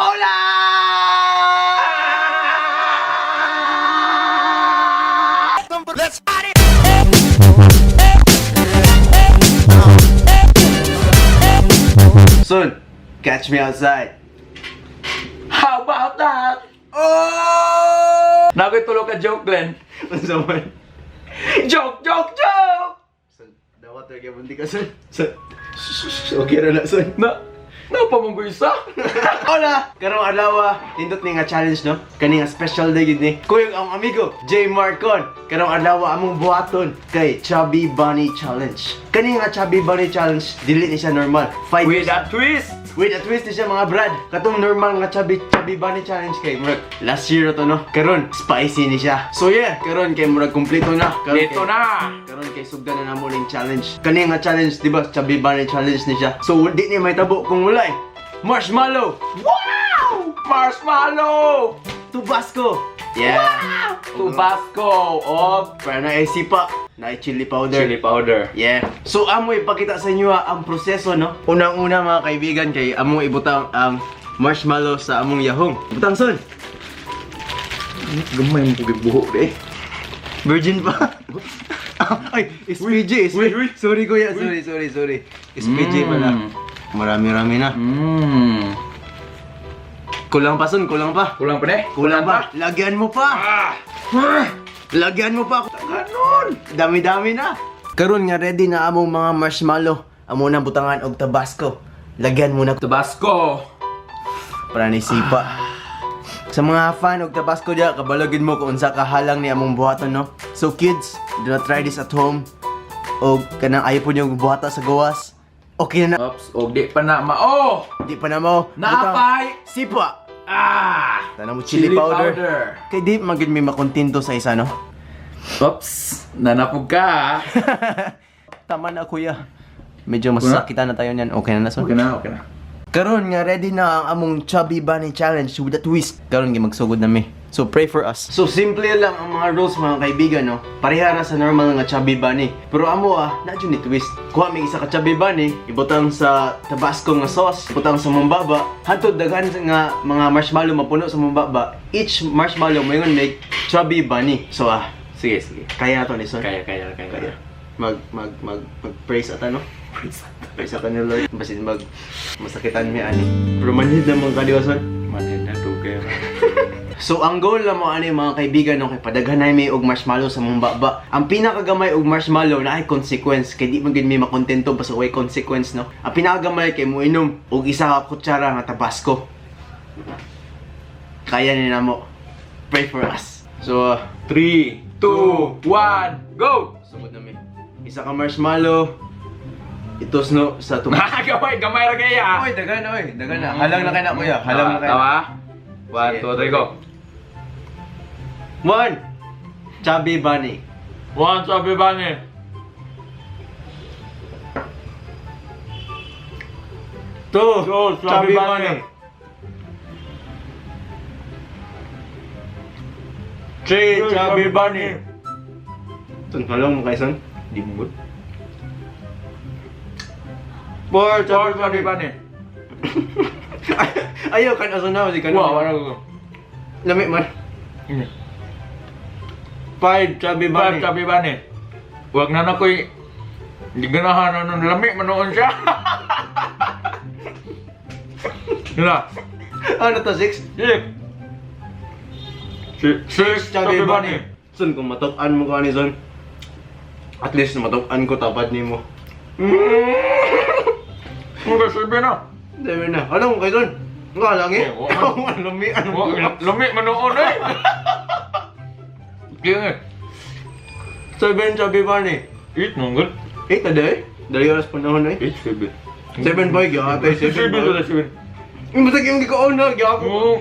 Hola! Let's party! Son, catch me outside. How about that? Oh! Nakoy tulo ka joke, Glenn. Unsa man? Joke, joke, joke! Son, dawat ra gyud ka, son. Son. Okay ra na, son. Na, na pa mong isa? Hola! Karong adlaw, nindot ni nga challenge, no? Kani nga special day gid ni. Kuyog ang amigo, J Marcon. Karong adlaw among buhaton kay Chubby Bunny Challenge. Kani nga Chubby Bunny Challenge dili ni siya normal. 5 With a twist! With a twist ni siya, mga brad. Katong normal nga Chubby Bunny Challenge kay murag last year to, no. Karon spicy ni siya. So yeah, karon kay murag kumpleto na. Karon Dito kay- na! Karon kay sugdan na namo ning challenge. Kani nga challenge, di ba? Chubby Bunny Challenge ni siya. So di ni may tabo kung wala eh. Marshmallow! Wow! Marshmallow! Tabasco! Yeah! Tabasco of Para na ay sipa, na ay chili powder. chili powder. Yeah. So amo ipakita sa inyo ang proseso, no. Unang-una, mga kaibigan, kay amo ibutang ang marshmallow sa among yahong. Butang, son. Gamay mo kong buhok de. Virgin pa. Ay, SPG, SPG. Uy, uy. Sorry, kuya, sorry, sorry, sorry. SPG pala. Marami-rami na. Kulang pa, son, kulang pa. Kulang pa ne? Kulang pa. Lagyan mo pa. Ah! Lagyan mo pa. Ganon! Dami-dami na. Karon nga ready na among mga marshmallow. Amo na butangan og Tabasco. Lagyan muna Tabasco! para ni sipa. Sa mga fan og Tabasco diya, kabalogin mo kung unsa ka halang ni among buhaton, no. So kids, do not try this at home. Og kanang ayaw po niyong buhata sa gawas. Okay na. Oops, og di pa na mao! Di pa na mo. Naapay! Sipa. Ah! Tanan mo chili powder. Kay di man gud may makontento sa isa, no. Oops, nanapog ka ah. Tama na, kuya. Medyo masasakitan na tayo niyan. Okay na na, son. Okay na, okay na. Karon nga ready na ang among Chubby Bunny Challenge with a twist. Karon gi magsugod na mi. So pray for us. So simple lang ang mga rules, mga kaibigan, no. Pareha ra sa normal nga Chubby Bunny. Pero amo na jud ni twist. Kuha may isa ka Chubby Bunny, ibutang sa Tabasco nga sauce, ibutang sa mumbaba, hantod daghan nga mga marshmallow mapuno sa mumbaba. Each marshmallow moingon make Chubby Bunny. So Sige, sige. kaya to ni son. Kaya, kaya, kaya. Kaya. Mag mag mag mag praise ata, no? Praise Praise ata ni Lord. Basin mag masakitan mi ani. Pero manhid na mga kadiwason. Manhid na dugay. So ang goal lang mo ani, mga kaibigan, no, kay padaghanay may og marshmallow sa mong baba. Ang pinakagamay og marshmallow na ay consequence kay di man gid may makontento basta way consequence, no. Ang pinakagamay kay moinom og isa ka kutsara nga Tabasco. Kaya ni namo. Pray for us. So 3, 2, 1, go! Sugod na mi. Isa ka marshmallow. Itos no sa tumas. Gamay, gamay ra kaya. Oy, dagan oy, dagan na. Halang na kay na, kuya. Halang na kay na. Tawa? 1, 2, 3, go. One. Chubby Bunny. 1, sabi ba ni? Two. Two, Chubby Bunny. Three, Chubby Bunny. Tun, halang mo kay son. Di mo good. Four, 4, Chubby sabi Bunny. ba ni? Ayaw kan aso na si kan. Wow, wala ko. Lami man. Five, Chubby Bunny. 5, sabi ba ni? Wag na na ko'y hindi ganahan na ng lami, manoon siya. Yun na. Ano to, six? 6. 6, Chubby Bunny. Son, kung matukan mo ko ani, son. At least matukan ko tapad nimo. Okay, sabi na. Dami na. Alam mo kay son. Nga lang eh. Eh, wa- Lami ano. Lami, manoon eh. Kaya nga. Seven, Chubby Bunny. 8, nung good. Eight na day? Dali oras panahon eh. 8, 7. Seven boy, gyatay seven. 7, boy. 7. Yung basta yung gikaon na, gyako. Oo,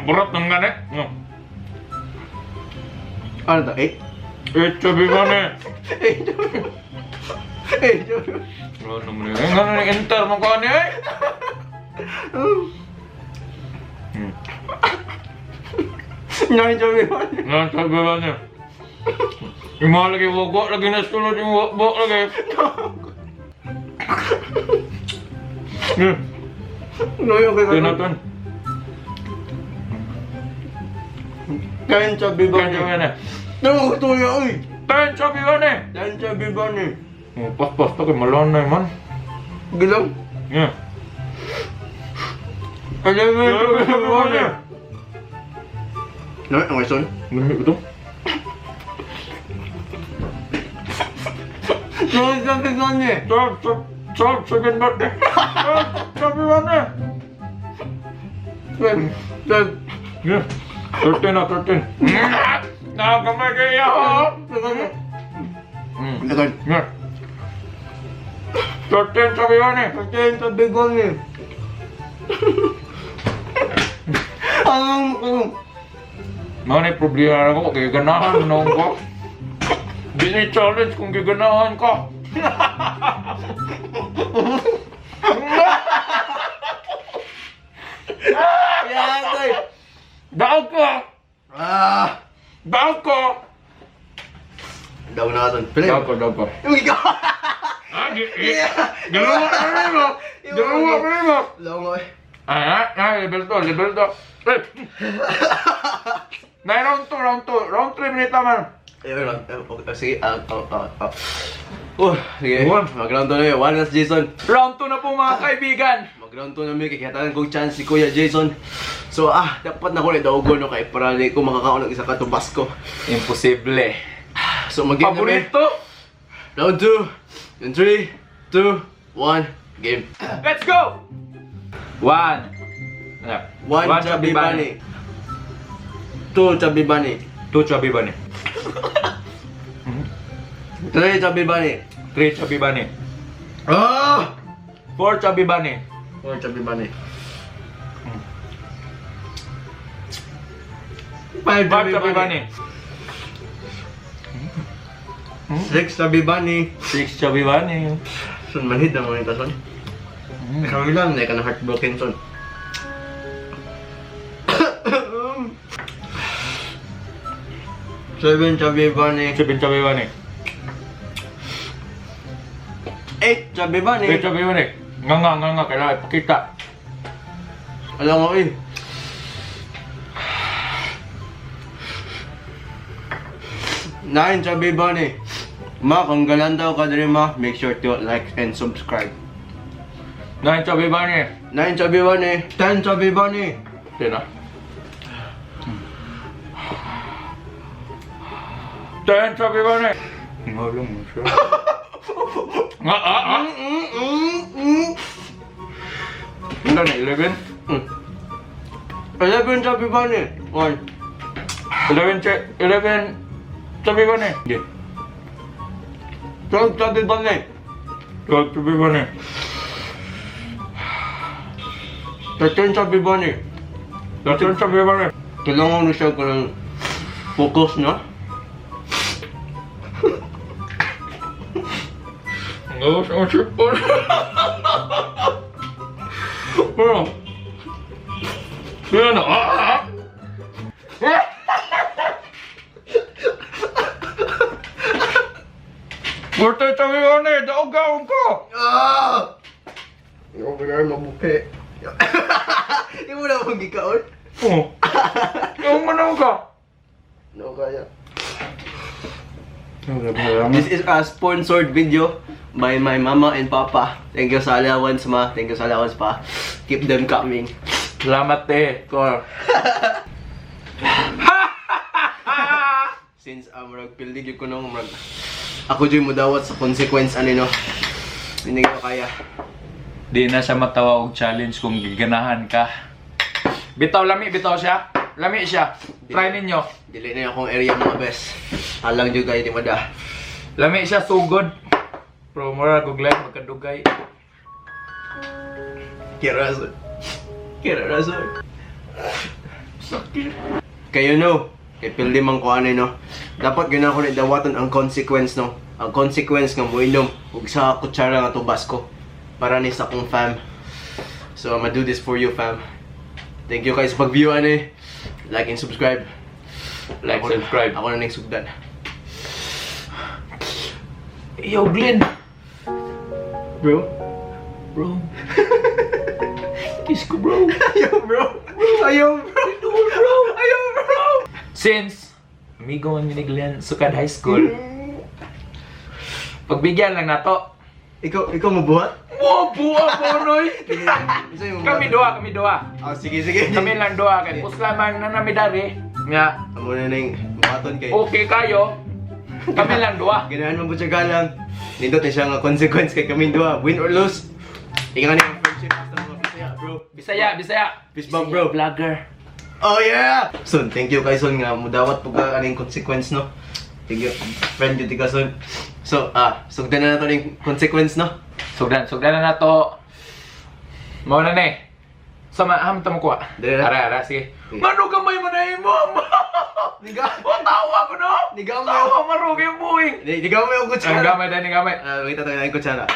burat ng gani. No. Ano to? Eight? 8, sabi ba ni? Eight, Chubby Bunny. Eight, Chubby Bunny. Wala naman yun. Ang gano'n enter mo ko ani eh. Nine, Chubby Bunny. Nine, sabi ba ni? Yung mga lagi wagwa, lagi nasulod yung wagwa lagi. No, okay Yun na ton. 10 chubby 10 bunny. Chubby Bunny. Ano ko tuya, oy? 10 Chubby Bunny. 10 chubby bunny. Oh, paspas to kay malanay man. Gilang. Yeah. 11 chubby 11 Chubby bunny. Bunny. No, ang son. Lami ko to. 12 chubby bunny. 12, 12, 12 Chubby Bunny. 12 Chubby Bunny. 12. 12. Yeah. 13 na, 13. Nakagamay kayo. Lagan. Yeah. 13 Chubby Bunny. 13 chubby bunny. Anong ano? Mga na problema na ko, kay ganahan na ko. Dili challenge kung giganahan ka. Yatay. Daog ko! Ah! Daog ko! Daw na katon. Pili. Daog ko, daog ko. Yung ikaw. Ah, giluwa ka rin mo! Giluwa ka rin mo! Daw mo eh. Ah, ah, level 2, level 2. Eh! Nine, round 2, round 2. Round 3 minute naman. Eh, wait lang. Eh, okay, sige, ah, ah, ah, ah. Sige. One. Mag-round 2 na yun. One last Jason. Round 2 na po, mga kaibigan. Mag-round 2 na mi. Kaya kang chance si Kuya Jason. So, dapat na ko na daugon no kay para di ko makakaon og isa ka Tabasco. Imposible. So, mag-game na mi. Paborito? Round 2. In 3, 2, 1, game. Let's go! One. 1 chubby bunny. 2 chubby bunny. 2 Chubby Bunny. 3 chubby bunny. 3 Chubby Bunny. Ah! 4 Chubby Bunny. 4 chubby bunny. 5 5 chubby Chubby bunny. Bunny. 6 chubby bunny. 6 Chubby Bunny. Son, manhid na mga ito, son. Ikaw lang, na ka na heartbroken, son. 7 chubby bunny. 7 Chubby Bunny. 8 chubby bunny. 8 Chubby Bunny. Nga nga nga nga, kailangan ipakita. Alam mo eh. 9 chubby bunny. Ma, kung galandaw ka diri ma, make sure to like and subscribe. 9 Chubby Bunny. 9 chubby bunny. 10 chubby bunny. 10 ah. 10 Chubby Bunny. Nga lang mo siya. Nga ah ah. Ilan na? 11? 11 chubby bunny. 1. 11 11 Chubby Bunny. Okay. 12 chubby bunny. 12 Chubby Bunny. 13 chubby bunny. 13 Chubby Bunny. Kailangan na siya kung focus na. Ang gawas ang sipon. Ano? Yan na. Ah, ah, ah. 14 Chubby Bunny, daog gaon ko. Ah! Yung ko na mabuke. Di mo na akong gikaon? Oh. Yung ano ka? No, kaya. This is a sponsored video by my mama and papa. Thank you sa allowance, ma. Thank you sa allowance, pa. Keep them coming. Salamat eh, Cor. Since murag pildi gyud ko nung murag ako jud mo dawat sa consequence ani no. Hindi ko kaya. Di na siya matawa og challenge kung giganahan ka. Bitaw lami, bitaw siya. Lami siya. Try ninyo. Dili na akong area mga best. Halang jud kayo ni mada. Lami siya sugod. Pero mura og live magkadugay. Kira rason. Kira rason. Sakit. Kayo no, kay pildi man ko ani no. Dapat gyud ako ni dawatan ang consequence no. Ang consequence nga moinom og sa kutsara nga Tabasco para ni sa akong fam. So I'ma do this for you, fam. Thank you guys pag-view ani. Like and subscribe. Like, subscribe. Ako na ning sugdan. Yo, Glenn. Bro. Bro. Kiss ko, bro. Ayaw, bro. Ayaw, bro. Bro. Ayaw, bro. Since amigo man ni Glenn sukad high school. Pagbigyan lang nato. Ikaw mo buhat? Mo buha po, Roy. Isa yung Kami duha, kami duha. Ah, sige, sige. Kami lang duha kay pusla man na nami dari. Nga Amo na ning buhaton kay. okay kayo. Kami lang duha. Ganahan mo po siya galang. Nindot na siya nga consequence kay kami duha. Win or lose. Ingan ni ang friendship sa mga Bisaya, bro. Bisaya, Bisaya. Peace bump, bro. Vlogger. Oh yeah! Son, thank you kay Son nga mudawat po ka aning consequence, no. Thank you. Friend yun ka, Son. So, sugdan na nato ning consequence, no. Sugdan, sugdan na nato. Mao na ni. Sama ham ta mo kuha. Dali na. Ara, ara, sige. Sige. Mano gamay mo na imo? Niga. O tawa ko no. Nigamay. Tawa marugi yung buwing. Nigaw mo yung Ang kutsara. gamay dai, ni gamay. Wait, tayo na yung kutsara.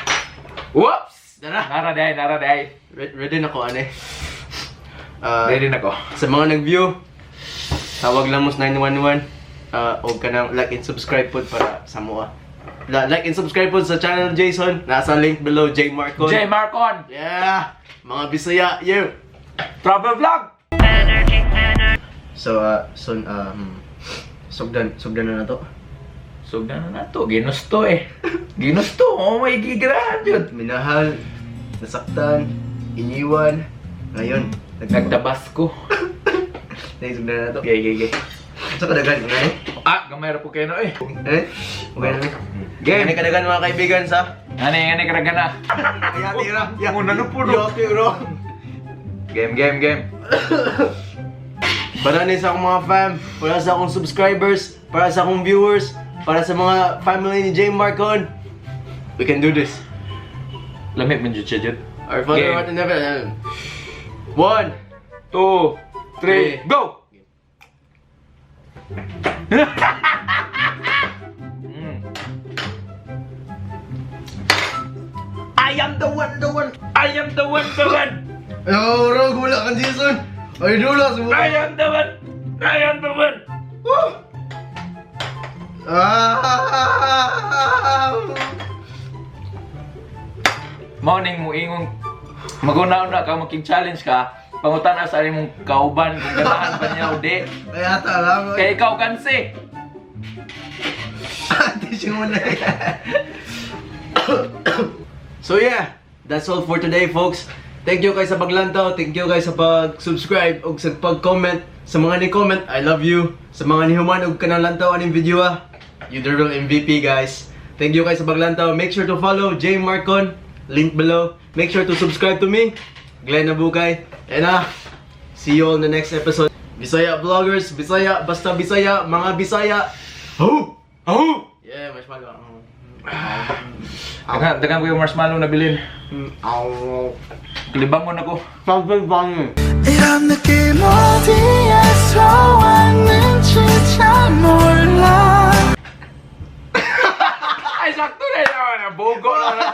Whoops! Dara. Nara dai, nara dai. Ready na ko, ane. Ready na ko. Sa mga nag-view, tawag lang mo sa 911 o kanang like and subscribe po para sa mua. Like and subscribe po sa channel Jason. Nasa link below, J Marcon. J Marcon, Yeah! Mga Bisaya, you! Travel Vlog. So, son, sugdan na to. Sugdan na nato, ginusto eh. Ginusto, oh my gigrahan jud. Minahal, nasaktan, iniwan, ngayon, Nagtabasko. Sugdan na to. Okay, okay, okay. Sa kadagan, ngayon? Ah, gamay ra po kayo no eh. Eh? Okay na. Game. Game. Kadagan mga kaibigan sa Ani, ani karagan na. Yati ra. Muna na po, no? Yati ra. Game, game, game. Para ni sa akong mga fam, para sa akong subscribers, para sa akong viewers, para sa mga family ni J Marcon. We can do this. Lamit man jud siya jud. Our Father Game. who art in heaven. One. 2, 3, Three. go! I am the one, the one. I am the one, the one! Oh, bro, gula kang Jason. Ay, dula, I am the one! I am the one! Ah! Morning mo ingong maguna-una ka makig-challenge ka, pangutan sa imong kauban kung ganahan ba niya o di. Kaya ata lang. Kay ikaw kansi. Tissue mo na. So yeah, that's all for today, folks. Thank you guys sa paglantaw, thank you guys sa pag-subscribe ug sa pag-comment. Sa mga ni-comment, I love you. Sa mga ni-human ug kanang lantaw aning video ah. You the real MVP, guys. Thank you guys sa paglantaw. Make sure to follow J Marcon, link below. Make sure to subscribe to me, Glenn Abukay. And see you all in the next episode. Bisaya vloggers, Bisaya, basta Bisaya, mga Bisaya. Ho! Oh! Yeah, marshmallow. Daghan, daghan ko yung marshmallow na bilin. Kalibangon ako. Something funny. 이런 느낌 어디에서 왔는지.